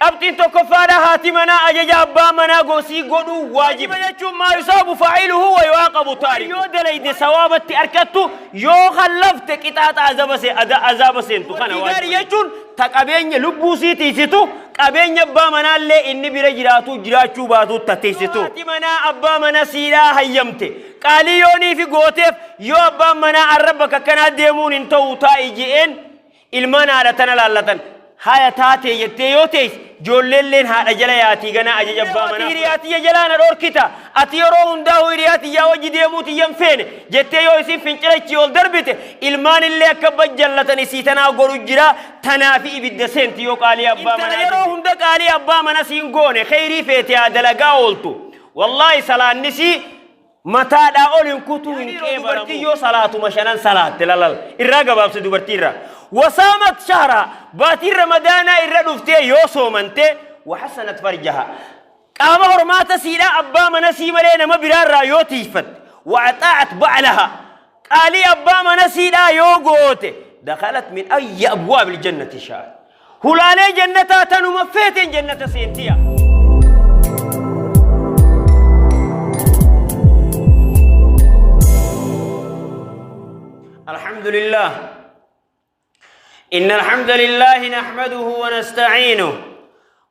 Qabxiin tokkoffaadha, haati manaa ajaja abbaa manaa gosii godhuu waajiba. Jechuun maa yusaabu faa'iluhu wa yu'aaqabu taariku. Yoo dalayde sawaabatti arkattu, yoo khallafte qixaaxa azaba se azaaba seentu kana waajiba. Gaarii jechuun ta qabeenya lubbuu sii tiisitu, qabeenya abbaa manaallee inni bira jiraatu jiraachuu baatu ta tiisitu. Haati manaa abbaa mana siidhaa hayyamte qaalii yooniifi gooteef, yoo abbaan manaa arra bakka akkanaa deemuun hin ta'u taa'i je'een, ilmaan haadha tana laallatan haya taatee jettee yoo teesse, ijoolleelleen haadha jala yaatii ganaa ajaja abbaa manaa. Hiriyaa tiyya jalaa na dhorkita, ati yeroo hundaa'u hiriyaa tiyyaa wajji deemuu tiyya hin feene jettee yoo isin fincila ichi ol darbite, ilmaan illee akka bajjallatan isii tanaa godhu jira. Tanaafi ibidda seenti yoo qaalii abbaa manaa. Yeroo hunda qaalii abbaa mana siin goone, kheyrii feete haa dalagaa ooltu, wallaahi salaannisii mataadhaa ol hin kutuu, hin qeebalamu. Dubartii yoo salaatuma shanan salaatte, lalal irraa gabaabse, dubartii irraa wasaamat shahra, baatiin Ramadaanaa irra dhuftee yoo soomante, wahasanat farjaha, qaama hormaata siidhaa abbaa mana sii malee nama biraarraa yoo tiifatte, waaxaa'at ba'laha, qaalii abbaa mana siidhaa yoo goote, dakalat min ayyi abwaabil jannati sha'at, hulaalee jannataa tanuma feeteen jannata seentiya. الحمد لله، إن الحمد لله نحمده ونستعينه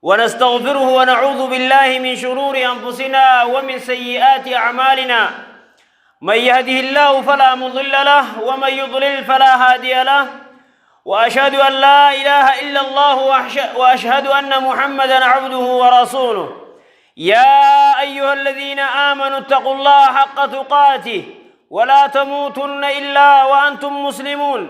ونستغفره ونعوذ بالله من شرور أنفسنا ومن سيئات أعمالنا. من يهده الله فلا مضل له ومن يضلل فلا هادي له، وأشهد أن لا إله إلا الله وأشهد أن محمدا عبده ورسوله. يا أيها الذين آمنوا اتقوا الله حق تقاته ولا تموتن إلا وأنتم مسلمون.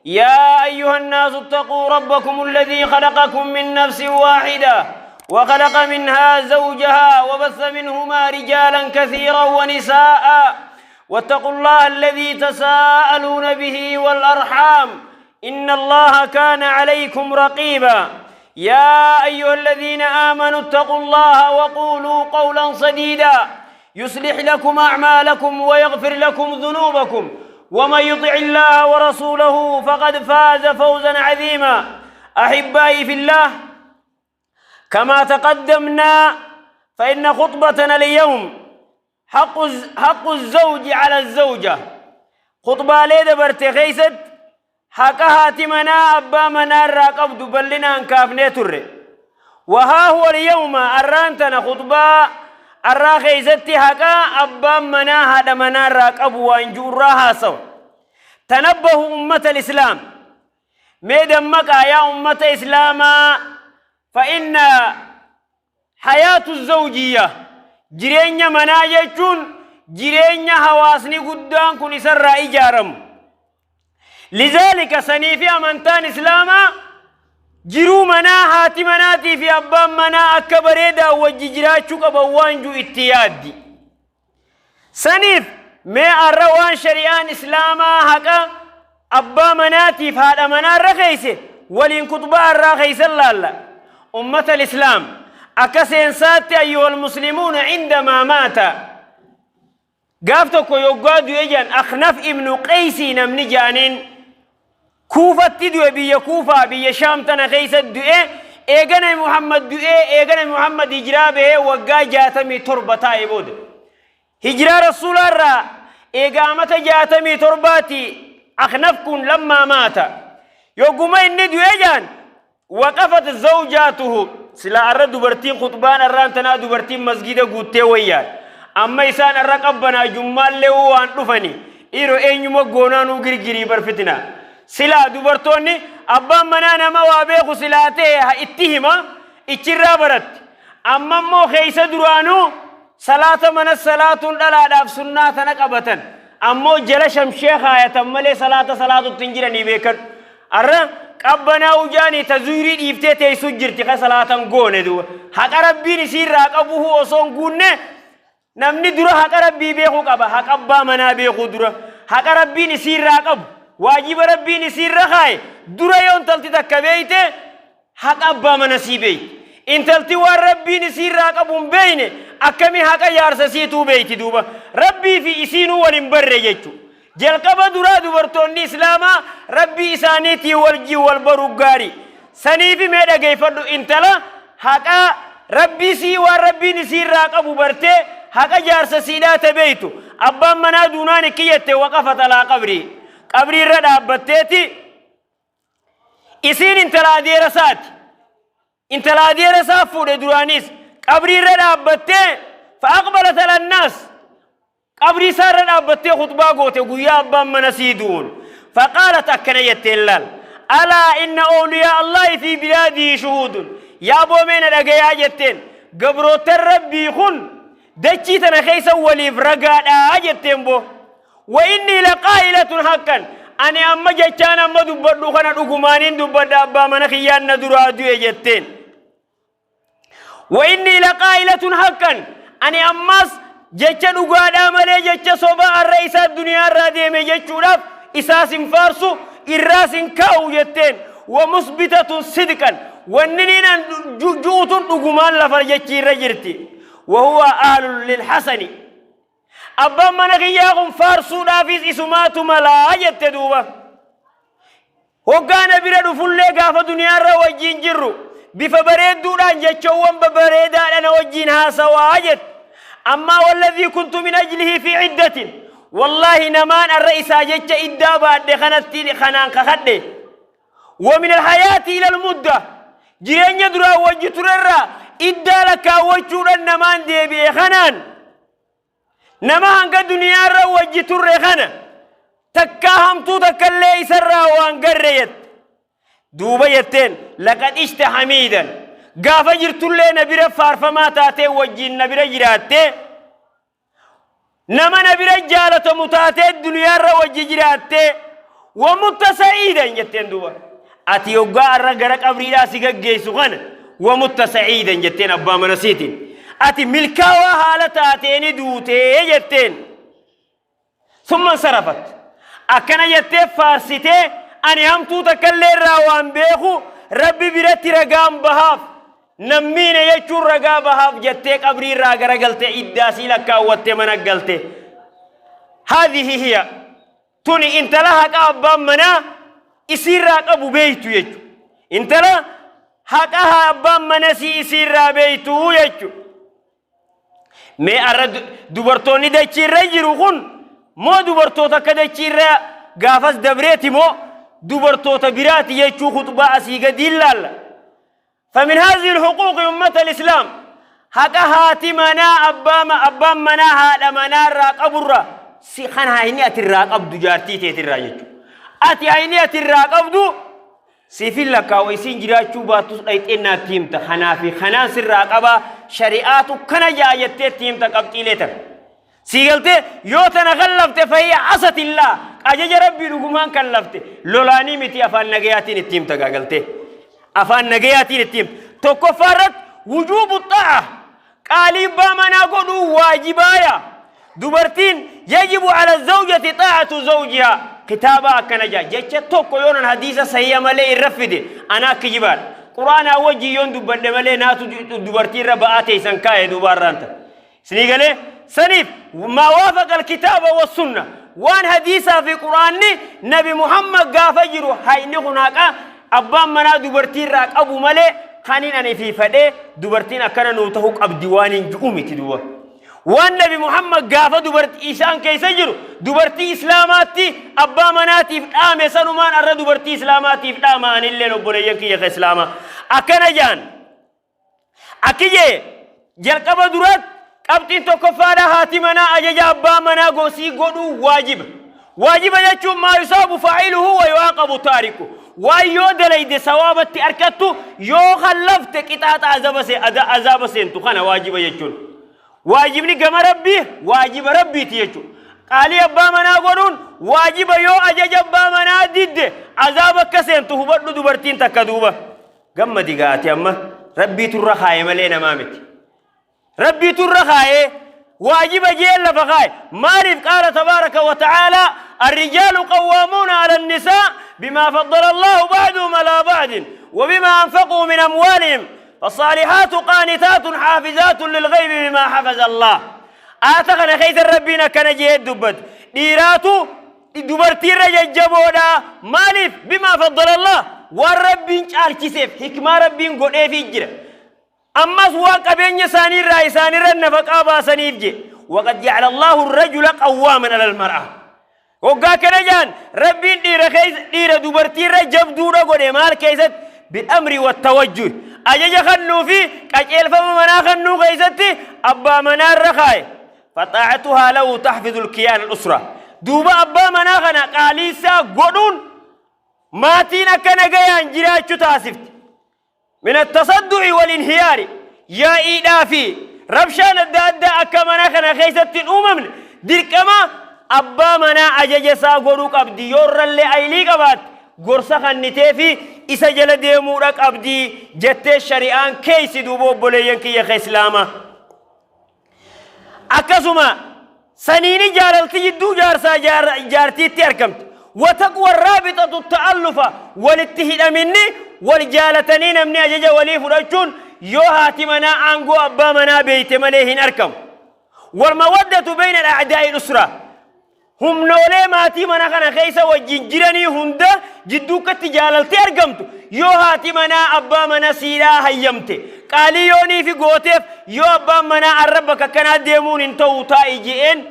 يا أيها الناس اتقوا ربكم الذي خلقكم من نفس واحدة وخلق منها زوجها وبث منهما رجالا كثيرا ونساء، واتقوا الله الذي تساءلون به والأرحام، إن الله كان عليكم رقيبا. يا أيها الذين آمنوا اتقوا الله وقولوا قولا سديدا يصلح لكم أعمالكم ويغفر لكم ذنوبكم، ومن يطع الله ورسوله فقد فاز فوزا عظيما. أحبائي في الله، كما تقدمنا فإن خطبتنا اليوم حق الزوج على الزوجة. خطبة ليدة برتخيست haqa haati manaa abbaa manaa irraa qabdu bal'inaan kaafnee turre. وها هو اليوم arraan tana khutbaa arraa keeysatti haqa abbaan manaa haadha manaa irraa qabu waan ju'urraa haasawa. تنبهوا أمة الإسلام، mee dammaqaa yaa ummata islaamaa. فإن حياة الزوجية، jireenya manaa jechuun jireenya hawaasni guddaan kun isarraa ijaaramu. لذلك sanii fi amantaan islaamaa jiruu manaa haati manaatii fi abbaan manaa akka bareedaa wajji jiraachuu qaban waan jiru itti yaaddi. Saniif mee arra waan shari'aan islaamaa haqa abbaa manaatiif haadha manaa irra keeyse waliin kutbaa irraa keeysan laalla. أمة الإسلام، akka seensaatti، أيها المسلمون، عندما مات، gaaf tokko yoggaa du'e jedhan, Aknaf ibnu Qeysii namni jedhaniin Kuufatti du'e. Biyya Kuufaa, biyya Shaam tana keessa du'e. Eega Nabi Muhammad du'e, eega Nabi Muhammad hijiraa bahee waggaa 67 taa'e booda, hijiraa rasuulaa irraa eega amata 67ti Aknaf kun. لما مات، yogguma inni du'e jedhan, وقفت زوجاته. Sila arra dubartiin khutbaan arraan tanaa dubartiin masgida guuttee wayyaan, amma isaan arra qabbanaa jummaallee waan dhufani, dhiiroo eenyuma goonaanuu girgirii barfitina. Silaa dubartoonni abbaan manaa nama waa beeku silaa ta'e itti hima, ichirraa baratti. Amma immoo keeysa duraanuu salaata mana salaatuun dhalaadhaaf sunnaa tana qabatan, ammoo jala shamshee kaayatan malee salaata salaatutti hin jiranii beekan. Arra qabbanaa ujaanii ta zuurii dhiiftee teessuu jirti ka salaatan goone. Duuba haqa Rabbiin isiirraa qabuhu osoo hin guunne, namni dura haqa Rabbii beekuu qaba. Haqa abbaa manaa beekuu dura, haqa Rabbiin isiirraa qabu, waajiba Rabbiin isiirra kaaye dura yoo intalti takka beeyte, haqa abbaa mana sii beeyti. Intalti waan Rabbiin isiirraa qabu hin beeyne akkami haqa jaarsa siituu beeyti? Duuba Rabbii fi isiinuu wal hin barre jechu. Jalqaba duraa dubartoonni islaamaa Rabbii isaaniitii waljii wal baruu gaarii. Saniifi mee dhageeffadhu intala. Haqa rabbii sii waan rabbiin isii irraa qabu bartee haqa jaarsa siidhaa ta beeytu abbaan manaa duunaan ikki jette waqafat alaa qabrii qabrii irra dhaabbatteeti isiin intala adeera isaati intala adeera isaa fuudhe duraanis qabrii irra dhaabbattee fa'aqbalat alannaas Qabrii isaa irra dhaabbattee khuxbaa goote guyyaa abbaan mana sii du'uun. Faqaalat akkana jetteen laal. Alaa inna awliyaa Allaahi fi bilaadihi shuhuudun. Yaa boomee na dhagayaa jetteen. Gabroottan Rabbii kun dachii tana keessa waliif ragaadhaa jetteen boo. Wa innii laqaa'ilatun haqqan. Ani amma jechaan amma dubbadhu kana dhugumaaniin dubbadha abbaa mana kiyyaan na duraa du'e jetteen. Wa inni laqaa'ilatun haqqan ani ammas jecha dhugaadhaa malee jecha sobaa arra isaa duniyaa irraa deeme jechuudhaaf isaas hin faarsu irraas hin kaa'u jetteen wa musbitatun sidqan wanni niin an ju'utun dhugumaan lafa jechi irra jirti wa huwa ahlul lil hasani abbaan mana kiyyaa kun faarsuudhaafis isumaatu malaa jette duuba Hoggaa na bira dhufullee gaafa duniyaarra wajjiin jirru bifa bareedduudhaan jechoowwan babareedaadha na wajjiin haasawaa jette. Ammaa walladhii kuntu min ajlihi fi iddatin wallaahi namaan arra isaa jecha iddaa baadhe kanatti kanaan kakadhe. Wa min alhayaati ila almudda jireenya duraan wajji turerraa iddaa lakkaawwachuudhaan namaan deebi'e kanaan Nama hanga duniyaarra wajji turre kana takkaa hamtuu takkallee isarraa waan garre jette. Duuba jetteen laqad ishta hamiidan gaafa jirtullee na bira faarfamaa taatee wajjiin na bira jiraattee nama na bira jaalatamu taatee duniyaarra wajji jiraattee wamutta sa'iidan jetteen duuba. Ati yoggaa arra gara qabriidhaa si gaggeessu kana wamutta sa'iidan jetteen abbaa mana siitiin. Ati milkaawaa haala taateeni duutee jetteen. Summan sarafat. Akkana jettee faarsitee ani hamtuu takkallee irraa waan beeku rabbi biratti ragaan bahaaf nammiine jechuun ragaa bahaaf jettee qabrii irraa garagaltee iddaa sii lakkaawwattee mana galte. Haadhihi hiya Tuni intala haqa abbaan manaa isiirraa qabu beeytu jechu. Intala haqa abbaan mana sii isiirraa beeytu jechu. Mee arra dubartoonni dachiirra jiru kun moo dubartoota akka dachiirra gaafas dabreeti moo dubartoota biraati jechuu khuxbaa asii gadiin laalla. فمن هذه الحقوق أمة الإسلام haqa haati manaa abbaan manaa haadha manaa irraa qaburra si kan hayni ati irraa qabdu jaartii teetirraa jechuudha. Ati hayni ati irraa qabdu siifin lakkaawa isiin jiraachuu baattus dhayxee naatti himta kanaa fi kanaan sirraa qabaa shari'aatu kana ja'a jettee itti himta qabxiilee tana. Sii galtee yoo tana kallafte fayya asatillaa ajaja rabbii dhugumaan kallafte lolaanii miti afaan nagayaatiin itti himta gaagaltee. Afaan nagayaatiin itti himta. Tokkoffaa irratti wujuubu xa'a qaalii abbaa manaa godhuu waajibaaya. Dubartiin yajibu ala zawjati xaa'atu zawjihaa kitaaba akkana jaa jecha tokko yoonan hadiisa sahiha malee irra fide anaa kijibaadha. Quraanaa wajjin yoon dubbadhe malee naatu dubartii irra ba'aa teessan kaa'e duubaarraan ta'a. Isinii galee saniif maa waafaqa alkitaaba wassunna waan hadiisaa fi quraanni nabi Muhammad gaafa jiru hayni kun haqa abbaan manaa dubartii irraa qabu malee kanin ani fi fedhee dubartiin akkana nuu ta'uu qabdi waan hin ji'u miti duuba. Waan nabi Muhammad gaafa dubartii isaan keessa jiru dubartii islaamaatti abbaa manaatiif dhaame sanumaan arra dubartii islaamaatiif dhaama anilleen obboleeyyan kiyya ka islaamaa akkana jaan. Akki jee jalqaba duratti qabxiin tokkoffaadha haati manaa ajaja abbaa manaa gosii godhuu waajiba. Waajiba jechuun maa yusaabu faa'iluhu wa yu'aaqabu taariku. Waan yoo dalayde sawaabatti arkattu yoo khallafte qixaaxa azaba se- aza- azaaba seentu kana waajiba jechuun. Waajibni gama rabbii waajiba rabbiiti jechuudha. Qaalii abbaa manaa godhuun waajiba yoo ajaja abbaa manaa didde azaaba akka seentu hubadhu dubartiin takka duuba. Gammadi gaa ati amma rabbiitu irra kaaye malee namaa miti. Rabbiitu irra kaaye waajiba jeen lafa kaaye. Maaliif qaala tabaaraka wa ta'aalaa الرجال قوامون على النساء بما فضل الله بعضهم على بعض وبما أنفقوا من أموالهم فالصالحات قانتات حافظات للغيب بما حفظ الله آتا kana keessa rabbiin akkana jee dubbate dhiiraatu Dubartii irra jajjaboodha. Maaliif? Bimaa faddalallah. Waan Rabbiin caalchiseef hikmaa Rabbiin godheefii jira. Ammas waan qabeenya isaanii irraa isaanirra nafaqaa baasaniif je. Waqad ja'ala Allahu rajula qawwaaman alal mar'a. Hoggaa kana jaan Rabbiin dhiira keessa dhiira dubartiirra jabduudha godhe. Maal keessatti? Bil-amri wattawajjuh, ajaja kannuu fi qajeelfama manaa kannuu keessatti abbaa manaarra kaaye. Faxaa'atuhaa lahu taxfizu lkiyaan al-usra. Duuba abbaa manaa kana qaaliisaa godhuun maatiin akka nagayaan jiraachuu taasifti. Min attasaddu'i wal inhiyaari, yaa'iidhaa fi rabshaan adda addaa akka mana kana keessatti hin uumamne dirqama abbaa manaa ajaja isaa godhuu qabdi. Yoo irrallee aylii qabaatte gorsa kannitee fi isa jala deemuudha qabdi jettee shari'aan keeysi. Duuba obboleeyyan kiyya ka islaamaa, akkasuma saniini jaalalti jidduu jaarsaa jaartiitti argamti. Wataqwa raabixatu ta'allufa, walitti hidhaminni wal jaalatanii namni ajaja walii fudhachuun yoo haati manaa aangoo abbaa manaa beeyte malee hin argamu. Walmawaddatu bayna al-a'daa'i al-usra, humnoolee maatii mana kana keessa wajjin jiranii hunda jidduukkatti jaalalti argamtu yoo haati manaa abbaa mana siidhaa hayyamte, qaalii yoonii fi gooteef, yoo abbaan manaa arra bakka akkanaa deemuun hin ta'u taa'i je'een,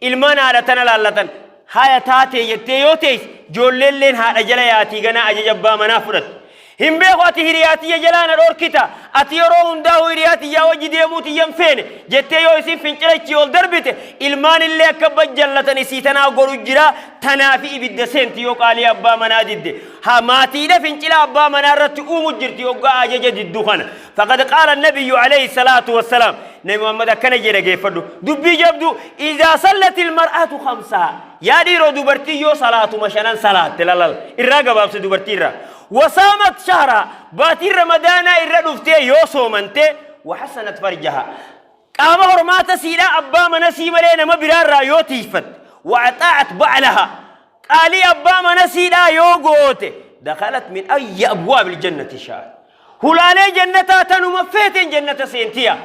ilmaan haadha tana laallatan haya taatee jettee yoo teesse, ijoolleelleen haadha jala yaatii ganaa ajaja abbaa manaa fudhatte. Hin beeku, ati hiriyaa tiyya jalaa na dhorkita, ati yeroo hundaa'u hiriyaa tiyyaa wajji deemuu tiyya hin feene jettee yoo isin fincila ichii ol darbite, ilmaan illee akka bajjallatan isii tanaa godhu jira. Tanaafi ibidda seenti yoo qaalii abbaa manaa didde. Haa maatiidha fincila abbaa manaa irratti uumu jirti yoggaa ajaja diddu kana. Faqad qaala nabiyyu alayhi salaatu wassalaam, Nabi Muhammad akkana jedhe, geeffadhu dubbii jabdu: idaa sallati almar'atu khamsaa, yaa dhiiroo, dubartii yoo salaatuma shanan salaatte, lalal irraa gabaabse, dubartii irraa wasaamat shahraa, baatiin ramadaanaa irra dhuftee yoo soomante, wahasanat farjaha, qaama hormaata siidhaa abbaa mana sii malee nama biraarraa yoo tiifatte, waaxaa'at ba'laha, qaalii abbaa mana siidhaa yoo goote, dakhalat min ayyi abwaabil jannati sha'at, hulaalee jannataa tanuma feeteen jannata seentiya.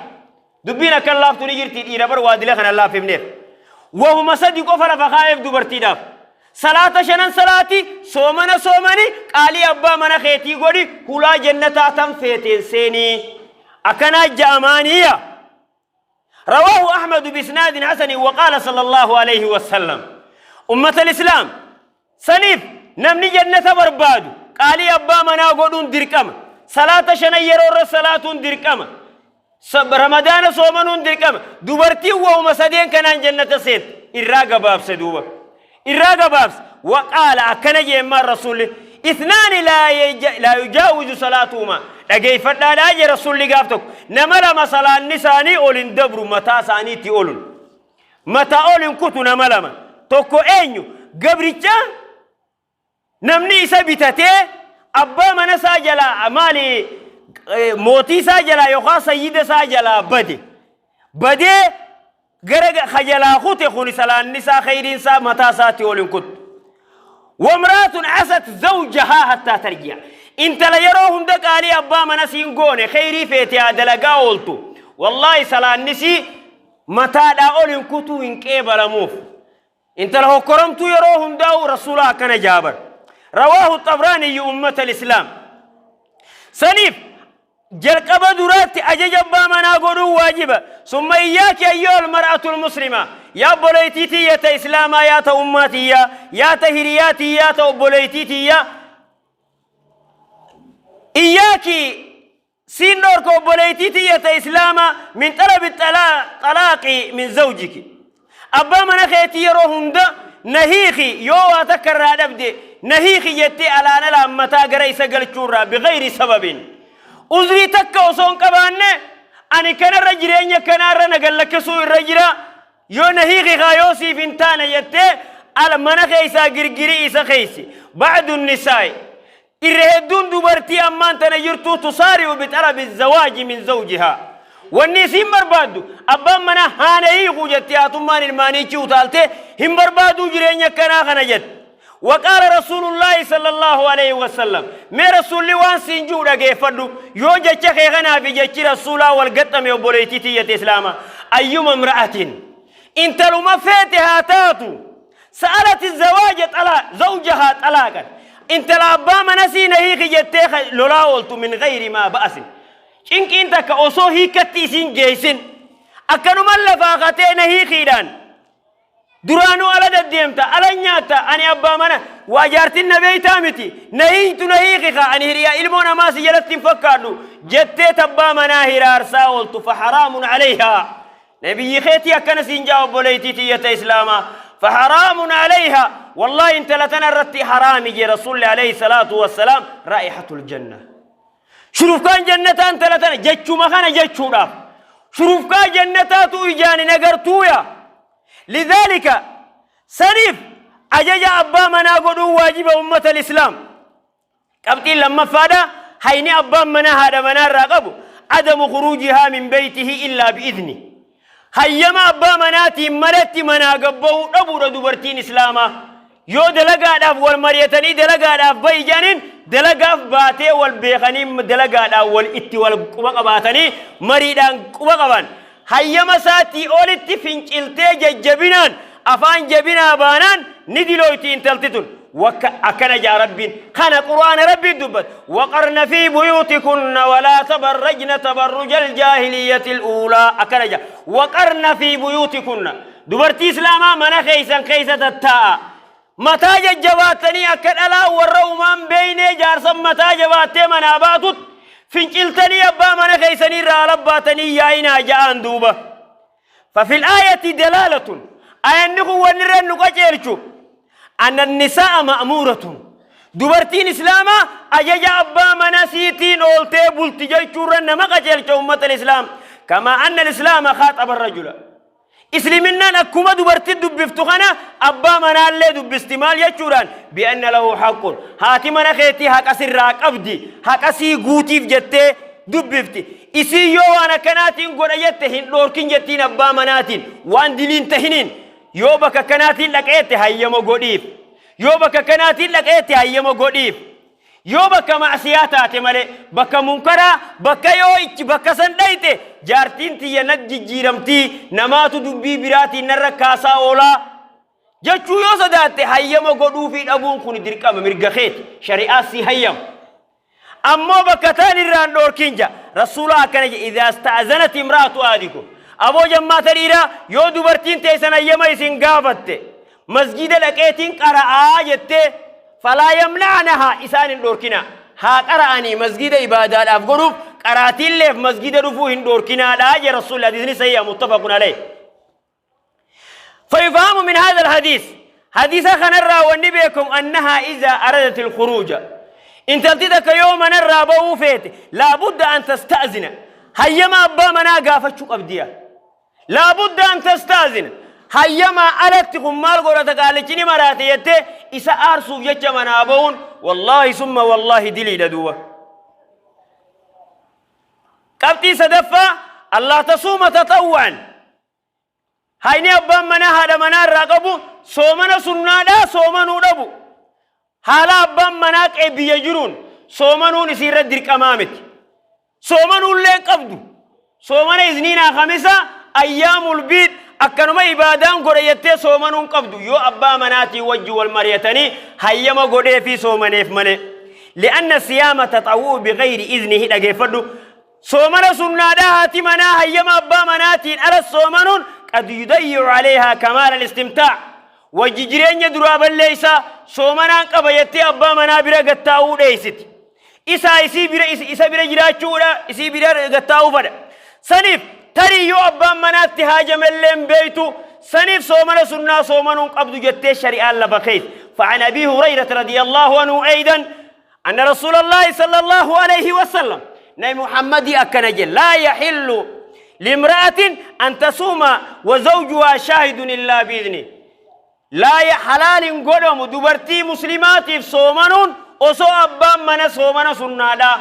Dubbiin akkan laaftu ni jirti. Dhiira bar waadila kana laaffifneef wahuma sadi qofa lafa kaa'eef dubartiidhaaf: salaata shanan salaati, soomana soomani, qaalii abbaa mana keetii godhi, hulaa jannataa tan feeteen seenii. Akkanaa ja'amaaniya. رواه أحمد بإسناد حسن. وقال صلى الله عليه وسلم: أمة الإسلام، saniif namni jannata barbaadu qaalii abbaa manaa godhuun dirqama, salaata shanan yeroo irra salaatuun dirqama, ramadaana soomanuun dirqama. Dubartiin wahuma sadeen kanaan jannata seenti. Irraa gabaabse, duuba irraa gabaabse. Waqaala, akkana jeemmaan rasuulli: ithnaani laa yujaawizu salaatuhuma. Dhageeffadhaadhaa je rasuulli gaaf tokko: nama lama salaanni isaanii ol hin dabru, mataa isaaniitti olun mataa ol hin kutu. Nama lama, tokko eenyu? Gabricha namni isa bitatee abbaa mana isaa jalaa, maali, mootii isaa jalaa yookaan sayyida isaa jalaa bade, badee gara kajalaa kute kun salaanni isaa khayriin isaa mataa isaatti ol hin kutu. Wamraatun asat zawjahaa hattaa tarji'a. Intala yeroo hunda qaalii abbaa mana siin goone, khayrii feete haa dalagaa ooltu. Wallaahi salaannisii mataadhaa ol hin kutuu, hin qeebalamuuf. Intala hokkoramtuu yeroo hundaa'u rasuulaa akkana jaabar. Rawaahu Xabraaniyyu. Ummata Islaam, saniif jalqaba duraatti ajaja abbaa manaa godhuun waajiba. Summa iyyaaki ayyuha almar'atu almuslima, yaa obboleeytii tiyya ta islaamaa, yaa ta ummaa tiyya, yaa ta hiriyaa tiyya, ta obboleeytii tiyya, iyyaaki, siin dhorka, obboleeytii tiyya ta islaamaa, min talabi xalaaqi min zawjiki, abbaa mana keetii yeroo hunda na hiiki, yoo waa takka irraa dhabde na hiiki jettee alaan alaan mataa gara isa galchuurraa, bigayri sababin, uzrii takka osoo hin qabaanne, ani kanarra jireenya kanaarra na gallakkisuu irra jira, yoo na hiiki kaa yoo siif hin taane jettee ala mana keessaa girgirii isa keeysi. Ba'du nisaa'i, irra hedduun dubartii ammaan tana jirtu, tusaari'u bixalabi zawaaji min zawjihaa, wanni isiin barbaaddu abbaan manaa haana hiikuu jetti. Haatummaan ilmaaniichi utaaltee hin barbaaduu jireenya akkanaa kana jette. وقال رسول الله صلى الله عليه وسلم، mee rasuulli waan siin jiru dhageeffadhu. Yoo jecha kee kanaa fi jechi rasuulaa wal gaxxame, obboleettii tiyyate islaama, ayyuma imra'atin, intaluma feete haa taatu, sa'alati zawaaja xalaa zawjahaa xalaaqan, intala abbaa mana sii na hiiki jettee lolaa ooltu, min gayri maa ba'asin. Cinqiin takka osoo hiikkatti isiin geessin akkanuman lafaa katee na hiikiidhaan duraanuu ala deddeemta, ala nyaatta, ani abbaa mana waa jaartin na beeytaa miti, na hiiktu, na hiiki kaa, ani hiriyaa ilmoo namaa si jalatti hin fakkaadhu jettee tabbaa manaa hiraarsaa ooltu, faharaamun alayhaa. Nabiyyi keetii akkana siin jaa, obboleeytii tiyyata islaamaa, faharaamun alayhaa, wallaahi intala tana irratti haraami jee Rasuulli alayhi salaatu wassalaam. Raa'ihatul janna, shurufkaan jannataa intala tana jechuma kana jechuudhaaf shurufkaa jannataatu ijaan hin agartuuya. Lidhaalika, saniif ajaja abbaa manaa godhuun waajiba ummata islaam. Qabxiin lammaffaadha, hayni abbaan manaa haadha manaa irraa qabu, adamu khuruujihaa min beeytihi illaa bi'izni. Hayyama abbaa manaatiin malatti manaa gabbahuu dhabuudha dubartiin islaamaa. Yoo dalagaadhaaf wal mari'atanii dalagaadhaaf bahi jedhaniin dalagaaf baatee, wal beekanii dalagaadhaan wal itti wal quba qabaatanii mariidhaan quba qaban. Hayyama isaatii olitti finciltee jajjabinaan afaan jabinaa baanaan ni dilooyti intalti tun. Wakka akkana jaa Rabbiin kana Qur'aana Rabbiin dubbat: waqarna fi buyuutikunna walaa tabarrajna tabarruja aljaahiliyyati al'uulaa. Akkana jaa: waqarna fi buyuutikunna, dubartii islaamaa mana keeysan keeysa tattaa'a, mataa jajjabaattanii akka dhalaa warra umaan beeynee jaarsan mataa jabaattee manaa baatut finciltanii abbaa mana keeysanii irraa ala baatanii yaa'inaa ja'aan duuba. ففي الآية دلالة، آية kun wanni irra nu qajeelchu أن النساء مأمورة، dubartiin islaamaa ajaja abbaa mana siitiin ooltee bulti jechuurra nama qajeelcha ummata islaam. كما أن الإسلام خاطب الرجل، isliminaan akkuma dubartii dubbiftu kana abbaa manaallee dubbisti. Maal jechuudhaan? بأن له حق، haati mana keetii haqa sirraa qabdi, haqa sii guutiif jettee dubbifti. Isii yoo waan akkanaatiin godha jette hin dhoorkin jettiin abbaa manaatiin, waan diliin tahiniin yoo bakka akkanaatiin dhaqeette hayyama godhiif, yoo bakka akkanaatiin dhaqeette hayyama godhiif, yoo bakka macsiyaa taate malee, bakka munkaraa, bakka yoo ichi bakka san dhayxe jaartiin tiyya nat jijjiiramtii, namaatu dubbii biraatiin narra kaasaa oolaa jechuu yoo sodaatte hayyama godhuufii dhabuun kun dirqama, mirga keeti, shari'aa si hayyama. Ammoo bakka taan irraan dhoorkin ja Rasuula. Akkana je: إذا استأذنت امرأة أحدكم، aboo jammaata dhiiraa, yoo dubartiin teessan hayyama isin gaafatte masjida dhaqeetiin qara'aa jettee, فلا يمنعنها, isaan hin dhoorkina, haa qara'anii. Masjida ibaadaadhaaf godhuuf qaraatiilleef masjida dhufuu hin dhoorkinaadhaa je Rasuulli. Hadiisni sahiha, متفق عليه. فيفهم من هذا الحديث، حديث خنرا والنبيكم، أنها إذا أرادت الخروج، intalti takka yoo manarraa ba'uu feete، لابد أن تستأذن، hayyama abbaa manaa gaafachuu qabdiya. لابد أن تستأذن. Hayyama alatti kun maal godhata, qaalichi ni maraate jettee isa aarsuuf jecha manaa ba'uun wallaahi summa wallaahi diliidha duuba. Qabxii sadaffaa, ألا تصوم تطوعا. Hayni abbaan manaa haadha manaa irraa qabu soomana sunnaadhaa soomanuu dhabu. Haala abbaan manaa qee biyya jiruun soomanuun isiirra dirqamaa miti. Soomanuullee qabdu. Soomana Isniinaa, Kamisa, ayyaamul biid akkanuma ibaadaan godhe jettee soomanuun qabdu yoo abbaa manaatii wajji wal mari'atanii hayyama godhee fi soomaneef malee. لأن الصيام تطوع بغير إذنه. Dhageeffadhu, soomana sunnaadhaa haati manaa hayyama abbaa manaatiin ala soomanuun قد يضيع عليها كمال الاستمتاع، wajji jireenya duraa balleeysaa. Soomanaan qaba jettee abbaa manaa bira gattaa'uu dheeysiti. Isaa isii bira, isa bira jiraachuudha, isii bira gattaa'uu fadha. Saniif tarii yoo abbaan manaatti haajamellee beeytu, saniif soomana sunnaa soomanuun qabdu jettee shari'aan lafa keessa. فعن أبي هريرة رضي الله عنه أيضا أن رسول الله صلى الله عليه وسلم، نبي محمد أكنج: لا يحل لامرأة أن تصوم وزوجها شاهد إلا بإذنه. لا حلال قدم dubartii muslimaatiif soomanuun osoo abbaan mana soomana sunnaadha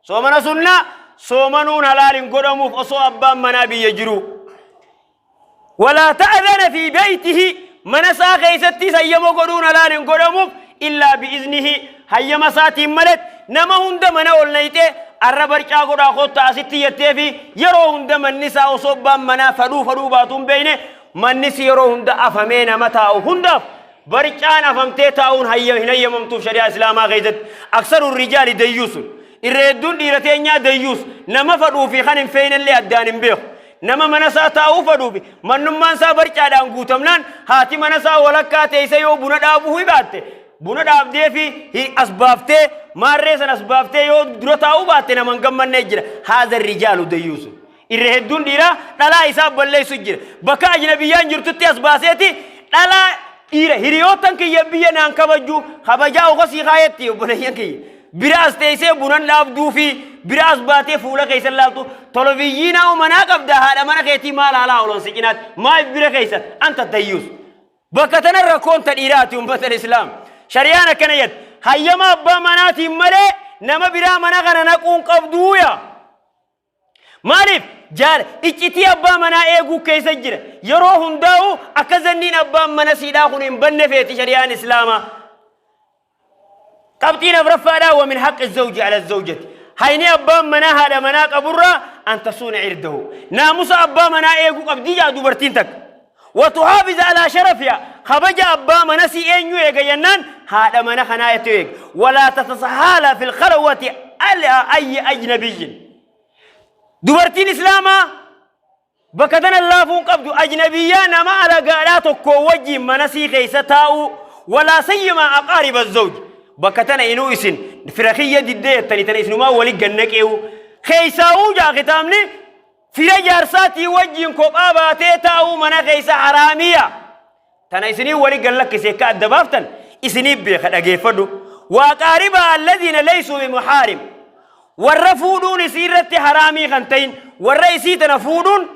soomana sunnaa soomanuun halaal hin godhamuuf osoo abbaan manaa biyya jiru. ولا تأذن في بيته, mana isaa keessatti hayyama godhuun halaal hin godhamuuf إلا بإذنه, hayyama isaatiin malet. Nama hunda mana ol nayxee arra barcaa godhaa kottaa asitti jettee fi yeroo hunda manni isaa osoo abbaan manaa fadhuu fadhuu baatuun beeyne mannis yeroo hunda afamee nama taa'u hundaaf barcaan afamtee taa'uun hin hayyamamtuuf shari'aa islaamaa keessatti. أكثر الرجال ديوث. Irra hedduun dhiira teenyaa dayyuus, nama fadhuu fi kan hin feeynellee addaan hin beeku. Nama mana isaa taa'uu fadhuu fi mannummaan isaa barcaadhaan guutamnaan, haati mana isaa walakkaa teessee yoo buna dhaabuu hibaatte, buna dhaabdee fi as baaftee, maarree san as baaftee yoo dura taa'uu baatte, nama hin gammannee jira. Haadha rijaalu dayyuusu. Irra hedduun dhiiraa dhalaa isaa balleessu jira. Bakka ajnabiyyaan jirtutti as baaseeti dhalaa dhiira hiriyootan kiyya biyya naan kabajju, kabajaa okosii kaayetti obboleeyyan kiyya. Bira as teessee bunan dhaabduu fi bira as baatee fuula keessa laaltu tolofiyyiinaa manaa qabda, haadha mana keetii maal haalaa oloon si cinaatti maal bira keessa anta dayyuus. Bakka tana rakkoon ta dhiiraati, ummatan Islaam. Shari'aan akkana jette. Hayyama abbaa manaatiin malee nama biraa mana kana naquun qabduuya. Maaliif? Jaala iccitii abbaa manaa eeguu keessa jira. Yeroo hundaa'u akka zanniin abbaan mana siidhaa kun hin banne feeti shari'aan Islaamaa. Qabxiin afraffaadhaa, wa min haqqi zawji ala zawjati. Hayni abbaan manaa haadha manaa qaburraa an tasuuna irdahu. Naamusa abbaa manaa eeguu qabdii jaa dubartiin takka. Wa tuhaafiza alaa sharafiha. Kabaja abbaa mana si eenyu eega jennaan, haadha mana kanaa jettu eega. Walaa tatasahaala fil khalwati ala ayyi ajnabiyyin. Dubartiin Islaamaa bakka tana laafuu hin qabdu, ajnabiyyaa nama alagaadhaa tokko wajjin mana sii keessa taa'uu, walaa sayyimaa aqaariba zawj. Bakka tana inuu isin fira kiyya diddee jettanii, tana isinumaa wali gannaqeewu keessaa'uu jaa kitaabni, fira jaarsaatii wajjin kophaa baatee taa'uu mana keessa haraamiya. Tana isinii wali gallakkise akka adda baaftan isinii beeka, dhageeffadhu. Waa qaaribaa alladhiina laysuu bimuhaarim, warra fuudhuun isii irratti haraamii kan ta'in, warra isii tana fuudhuun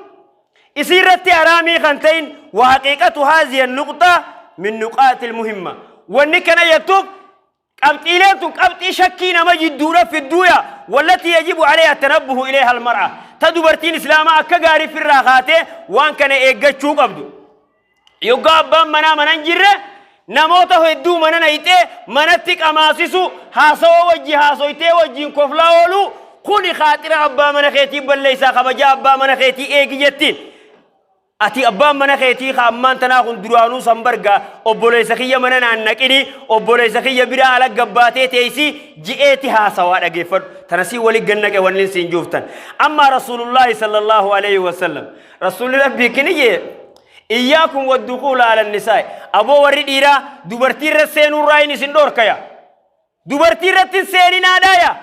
isii irratti haraamii kan ta'in. Wa haqiiqatu haaziya nuqxaa min nuqaatil muhimma. Wanni kana jettuuf, qabxiileen tun qabxii shakkii nama jidduudha fidduuya, wallati yajibu alayha tanabbuhu ilayha almar'a, ta dubartiin Islaamaa akka gaarii firraa kaatee waan kana eeggachuu qabdu. Yoggaa abbaan manaa mana hin jirre namoota hedduu mana nayxee manatti qamaasisu, haasawaa wajji haasoytee wajjiin koflaa oolu, kuni kaaxira abbaa mana keetii balleessaa, kabajaa abbaa mana keetii eegi jettiin. Ati abbaan mana keetii ka ammaan tanaa kun duraanuu san bargaa, obboleessa kiyya mana naan naqini, obboleessa kiyya biraa ala gabbaatee teessi ji'eeti haasawaa, dhageeffadhu. Tana sii wali gannaqe wanni siin juuftan. Amma Rasuulullaahi sallallahu alaihi wasallam, Rasuulli Rabbii kini jee, iyyaakum waddukuula ala nisaa'i. Aboo warri dhiiraa, dubartii irra seenuurraa hin isin dhoorkaya. Dubartii irratti hin seeninaadhaaya.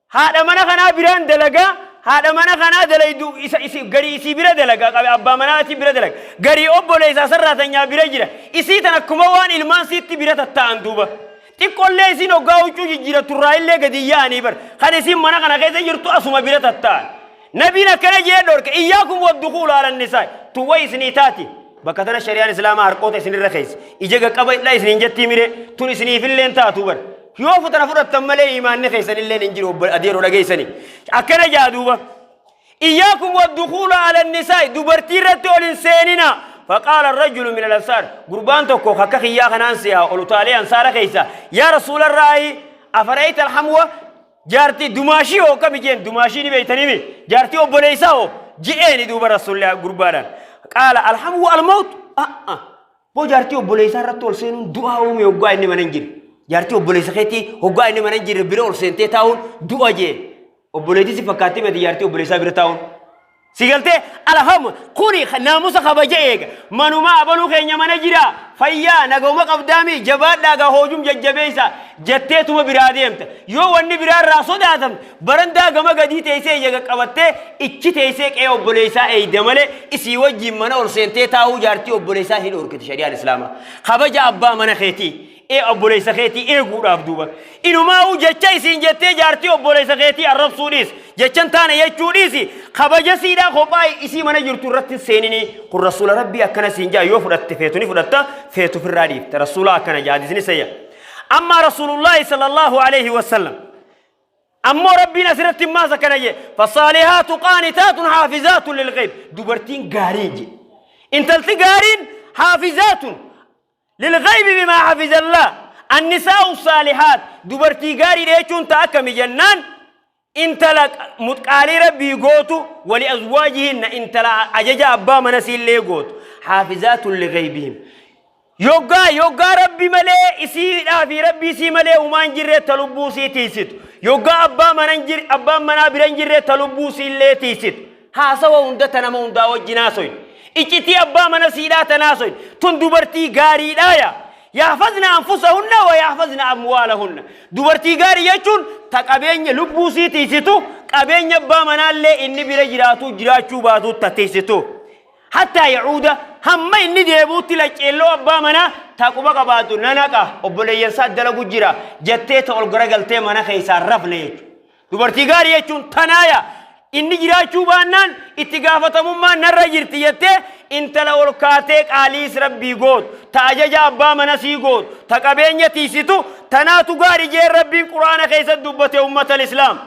Haadha mana kanaa biraan dalagaa, haadha mana kanaa dalaydu isa isi garii isii bira dalagaa qabe, abbaa manaatii bira dalaga, garii obboleessaa sarraatanyaa bira jira, isii tan akkuma waan ilmaan siitti bira tatta'an. Duuba xiqqollee isiin hoggaa huccuu jijjiirattu irraa illee gadi yaa'anii bar kan isiin mana kana keessa jirtu asuma bira tatta'an. Nabiin akkana jee dhorke, iyyaakum waddukuula ala nisaa. Tuwwa isinii taati. Bakka tana shari'aan Islaamaa harqoota isinirra keessa ija qaqqaba hidhaa isiniin jettii mire, tun isiniifilleen taatu bar. Yoo futana fudhattan malee imaanni keessanilleen hin jiru, obbo adeeroo dhageessani. Akkana jaa duuba. Iyyaakum waddukuula ala nisaa'i, dubartii irratti ol hin seenina. Faqaala rajulu min al-ansaar, gurbaan tokko akka kiyyaa kanaan si'a ol utaalee ansaara keessa, yaa Rasuularraahi, afara'ayta alhamwa, jaartii dumaashii hoo kami jeen? Dumaashii ni beeytanimi, jaartii obboleessaa hoo je'eeni. Duuba Rasuulli gurbaadhaan, qaala alhamwu almawt. A'a boo, jaartii obboleessaa irratti ol seenuun du'aa uume hoggaa inni mana hin jirre. Jaartii obboleessa keetii hoggaa inni mana hin jirre bira ol seentee taa'uun du'a jeen. Obboleettii si fakkaatti miti jaartii obboleessaa bira taa'uun. Si galtee? Alhamu kuni naamusa kabaja eega. Manumaa abaluu keenya mana jira, fayyaa nagahuma qabdaami, jabaadhaa gaa, hoojum jajjabeessa jetteetuma biraa deemta. Yoo wanni biraa irraa sodaatamte, barandaa gama gadii teessee ija qaqqabattee ichi teessee qe'ee obboleessaa eeyda malee, isii wajjin mana ol seentee taa'uu jaartii obboleessaa hin dhorkiti shari'aan Islaamaa. Kabaja abbaa mana keetii ee obboleessa keetii eeguudhaaf. Duuba inumaa'uu jecha isiin jettee jaartii obboleessa keetii arrabsuu dhiis, jechan taane jechuu dhiisi, kabaja siidhaa kophaa isii mana jirtu irratti hin seeninii. Kun Rasuula Rabbii akkana siin jaa, yoo fudhatte feetu ni fudhatta, feetu firraa dhiifta. Rasuula akkana jaa, hadisni sayya. Amma Rasuulullaahi sallallahu alaihi wasallam ammoo Rabbiin asirratti maas akkana jee, fasaalihaatu qaanitaatun haafizaatun lilghayb, dubartiin gaariin je, intalti gaariin, haafizaatun lilghaybi bimaa hafizallah. Annisaa'u saalihaat, dubartii gaarii jechuun ta akkami jennaan, intala mutqaalii Rabbii gootu, wali azwaajihinna, intala ajaja abbaa mana siillee gootu, haafizaatun lighaybihim, yoggaa Rabbi malee isiidhaa fi Rabbii isii malee humaan jirre ta lubbuu sii tiisitu. Yoggaa abbaa mana hin jir, abbaan manaa bira hin jirre ta lubbuu siillee tiisitu. Haasawa hunda ta nama hundaa wajjin haasoyne. Iccitii abbaa mana siidhaa tan haasoyne. Tun dubartii gaariidhaa yaa. Yahfazna anfusahunna wa yahfazna amwaalahunna. Dubartii gaarii jechuun ta qabeenya lubbuu sii tiisitu, qabeenya abbaa manaallee inni bira jiraatu jiraachuu baatu ta tiisitu. Hattaa yacuuda hamma inni deebi'utti lacceelloo abbaa manaa ta quba qabaatu na naqa obboleeyyansaa dalagu jira jettee ta ol garagaltee mana keessaa rafne jechuudha. Dubartii gaarii jechuun tanaaya inni jiraachuu baannaan itti gaafatamummaan narra jirti jettee intala ol kaatee qaaliis rabbii gootu ta ajaja abbaa mana sii gootu ta qabeenya tiisitu tanaatu gaari jeen rabbiin quraana keessatti dubbate ummatal islaam.